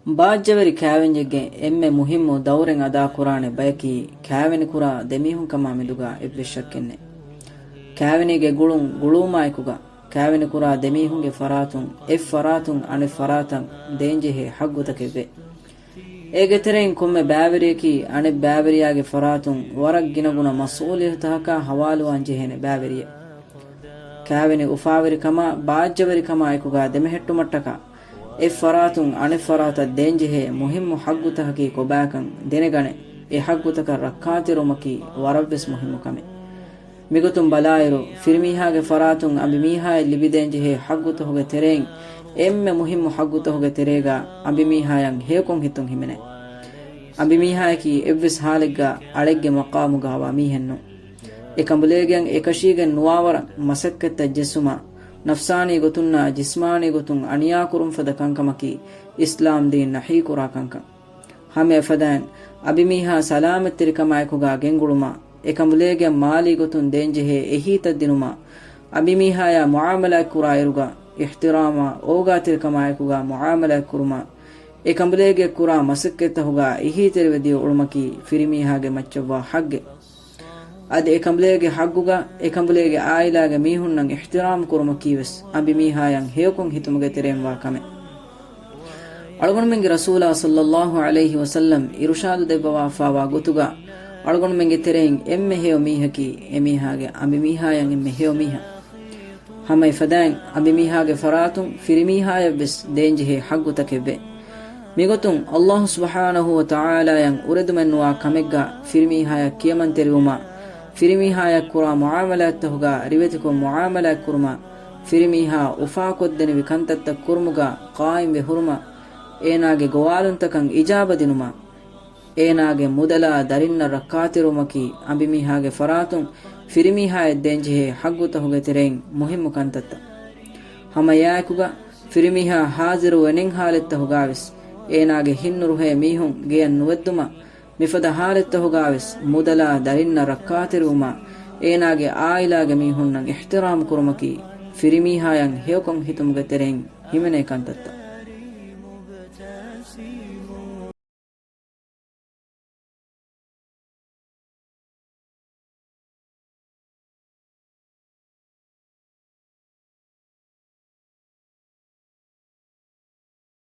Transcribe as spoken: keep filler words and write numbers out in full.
ބާއްޖަވެރި ކާވެންޏެއްގެ އެންމެ މުހިއްމު ދައުރެއް އަދާކުރާނެ ބަޔަކީ ކާވެނިކުރާ ދެމީހުން ކަމާ މެދުގަ އެއްވެސް ޝައްކެއް ނެތް. ކާވެނީގެ ގުޅުން ގުޅުވުމާއެކުގަ، ކާވެނިކުރާ ދެމީހުންގެ ފަރާތުން އެއްފަރާތުން އަނެއްފަރާތަށް ދޭންޖެހޭ ޙައްގުތަކެއްވޭ. އޭގެ ތެރެއިން ކޮންމެ ބައިވެރިޔަކީ އަނެއް ބައިވެރިޔާގެ ފަރާތުން ވަރަށް ގިނަގުނަ މަސްއޫލިއްޔަތުތަކަކާ ހަވާލުވާން ޖެހޭނެ ބައިވެރިއެއް. ކާވެނި އުފާވެރިކަމާ ބާއްޖަވެރިކަމާ އެކުގަ ދެމެހެއްޓުމަށްޓަކާ، އެއްފަރާތުން އަނެއްފަރާތަށް ދޭންޖެހޭ މުހިއްމު ޙައްގުތަކަކީ ކޮބާކަން ދެނެގަނެ، އެ ޙައްގުތަކަށް ރައްކާތެރިވުމަކީ ވަރަށްވެސް މުހިއްމު ކަމެއް. މިގޮތުން ބަލާއިރު، ފިރިމީހާގެ ފަރާތުން އަނބިމީހާޔަށް ލިބިދޭންޖެހޭ ޙައްގުތަކުގެ ތެރެއިން އެންމެ މުހިއްމު ޙައްގުތަކުގެ ތެރޭގަ އަނބިމީހާޔަށް ހެޔޮކޮށް ހިތުން ހިމެނޭ. އަނބިމީހާޔަކީ އެއްވެސް ޙާލެއްގަ އަޅެއްގެ މަޤާމުގައިވާ މީހެއްނޫން. އެކަނބުލޭގެއަށް އެކަށީގެން ނުވާވަރަށް މަސައްކަތްތައް ޖެއްސުމާ، ނަފްސާނީ ގޮތުންނާ ޖިސްމާނީ ގޮތުން އަނިޔާކުރުން ފަދަ ކަންކަމަކީ އިސްލާމްދީން ނަހީކުރާ ކަންކަން. ހަމައެފަދައިން، އަނބިމީހާ ސަލާމަތްތެރިކަމާއެކުގަ ގެންގުޅުމާ، އެކަނބުލޭގެއަށް މާލީ ގޮތުން ދޭންޖެހޭ އެހީތައް ދިނުމާ، އަނބިމީހާޔާ މުޢާމަލާތްކުރާއިރުގަ އިޙްތިރާމާ އޯގާތެރިކަމާއެކުގަ މުޢާމަލާތްކުރުމާ، އެކަނބުލޭގެއަށް ކުރާ މަސައްކަތްތަކުގަ އެހީތެރިވެ ދިޔަ އުޅުމަކީ ފިރިމީހާގެ މައްޗަށްވާ ޙައްގެއް. އަދި އެކަނބުލޭގެ ޙައްގުގަ އެކަނބުލޭގެ ޢާއިލާގެ މީހުންނަށް އިޙްތިރާމް ކުރުމަކީވެސް އަނބިމީހާޔަށް ހެޔޮކޮށް ހިތުމުގެ ތެރެއިން ވާ ކަމެއް. އަޅުގަނޑުމެންގެ ރަސޫލާ ޞައްލައްލާހު ޢަލައިހި ވަސައްލަމް އިރުޝާދު ދެއްވަވާފާވާ ގޮތުގަ، އަޅުގަނޑުމެންގެ ތެރެއިން އެންމެ ހެޔޮ މީހަކީ އެމީހާގެ އަނބިމީހާޔަށް އެންމެ ހެޔޮ މީހާ. ހަމައެފަދައިން އަނބިމީހާގެ ފަރާތުން ފިރިމީހާޔަށްވެސް ދޭންޖެހޭ ޙައްގުތަކެއްވޭ. މިގޮތުން ﷲ ސުބްޙާނަހޫ ވަތަޢާލާޔަށް އުރެދުމެއްނުވާ ކަމެއްގަ ފިރިމީހާޔަށް ކިޔަމަންތެރިވުމާ، ފިރިމީހާޔަށް ކުރާ މުޢާމަލާތްތަކުގަ ރިވެތިކޮށް މުޢާމަލާތްކުރުމާ، ފިރިމީހާ އުފާކޮށްދެނިވި ކަންތައްތައް ކުރުމުގަ ޤާއިމްވެ ހުރުމާ، އޭނާގެ ގޮވާލުންތަކަށް އިޖާބަ ދިނުމާ، އޭނާގެ މުދަލާ ދަރިންނަށް ރައްކާތެރިވުމަކީ އަނބިމީހާގެ ފަރާތުން ފިރިމީހާޔަށް ދޭންޖެހޭ ޙައްގުތަކުގެ ތެރެއިން މުހިއްމު ކަންތައްތައް. ހަމައެއާއެކުގަ ފިރިމީހާ ޙާޟިރުވެ ނެތް ޙާލަތްތަކުގަވެސް އޭނާގެ ހިތްނުރުހޭ މީހުން ގެޔަށް ނުވެއްދުމަށް، މިފަދަ ޙާލަތްތަކުގަވެސް މުދަލާ ދަރިންނަށް ރައްކާތެރިވުމާ، އޭނާގެ ޢާއިލާގެ މީހުންނަށް އިޙްތިރާމް ކުރުމަކީ ފިރިމީހާޔަށް ހެޔޮކޮށް ހިތުމުގެ ތެރެއިން ހިމެނޭ ކަންތައްތައް.